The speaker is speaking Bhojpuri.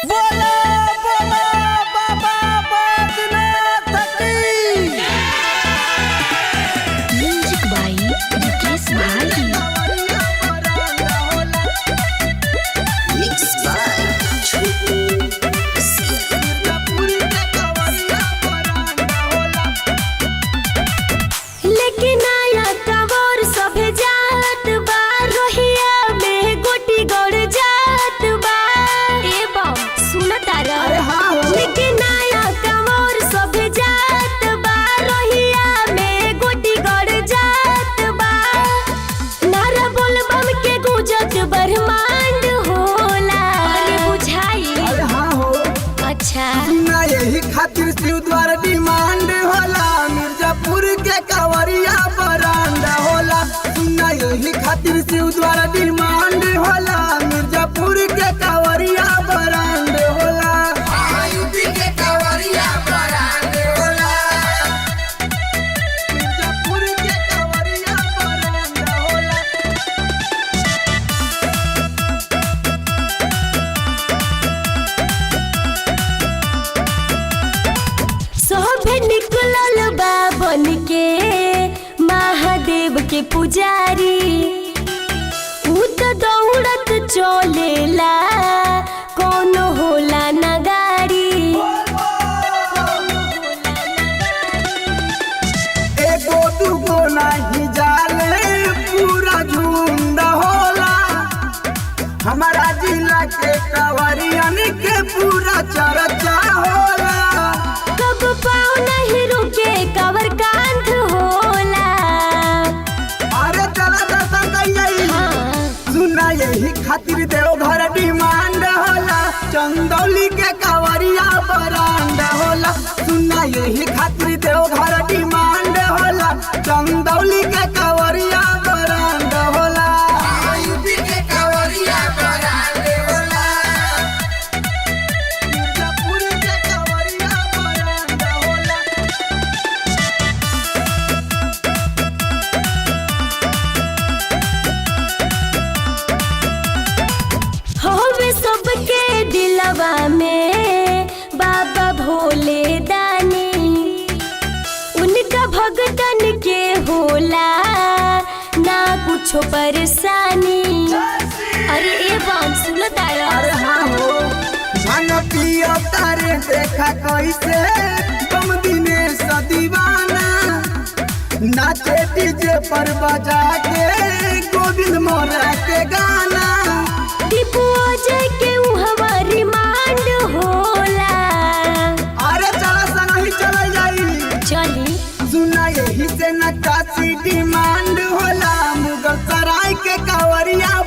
बोला बोला बाबा बैजनाथ की। म्यूजिक बाई रिकेश भाई। मिक्स बाय छोटू। लेकिन आया कंवर सभे जात बा, रोहिया में गोटी गड़ जात बा। ए बम सुन तारा। अरे हाँ हो। लेकिन आया कंवर सभे जात बा, रोहिया में गोटी गड़ जात बा। नारा बोल बम के गुजत ब्रह्मांड होला। अरे बुझाई। अरे हाँ हो। अच्छा। ना यही खातिर शिव द्वार डिमांड होला, मिर्जापुर के कांवरिया बरांडा होला। ना यही खातिर शिव द्वार डिमांड होला, मिर्जापुर के कांवरिया बरांड होला। यूपी के कांवरिया बरांड होला। मिर्जापुर के कांवरिया बरांडा होला। सभे निकलल बा बन के महादेव के पुजारी। ऊ त दौड़त चलेला, कोनो होला ना गाड़ी। एगो दूगो नहीं जाले, पूरा झुंड होला। हमारा जिला के कांवरियन के पूरा चर्चा होला। कब पाँव नहीं रुके, कवर कांध होला। अरे चला दर्शन करिए। हाँ। सुना यही खातिर देवघर डिमांड होला, चंदौली के कांवरिया बरांड होला। सुना यही खातिर देवघर डिमांड होला, चंदौली के कांवरिया बरांड होला। यूपी के कांवरिया बरांड होला। मिर्जापुर के कांवरिया बरांड होला। होवे सबके दिलवा में बाबा भोले दानी। उनका भगतन के होला ना कुछो परेशानी। अरे ए बम सुन तारा। अरे हाँ हो। भांग पियो तारे देखा कैसे तुम दिने दीवाना, नाचे डीजे पर बजा के गोविंद मोरा के गाना। दीपू अजय के उहवा रिमांड होला। अरे चला संग ही चल जाई। चली। सुना यही से नक्काशी डिमांड होला, मुगल सराय के कांवरिया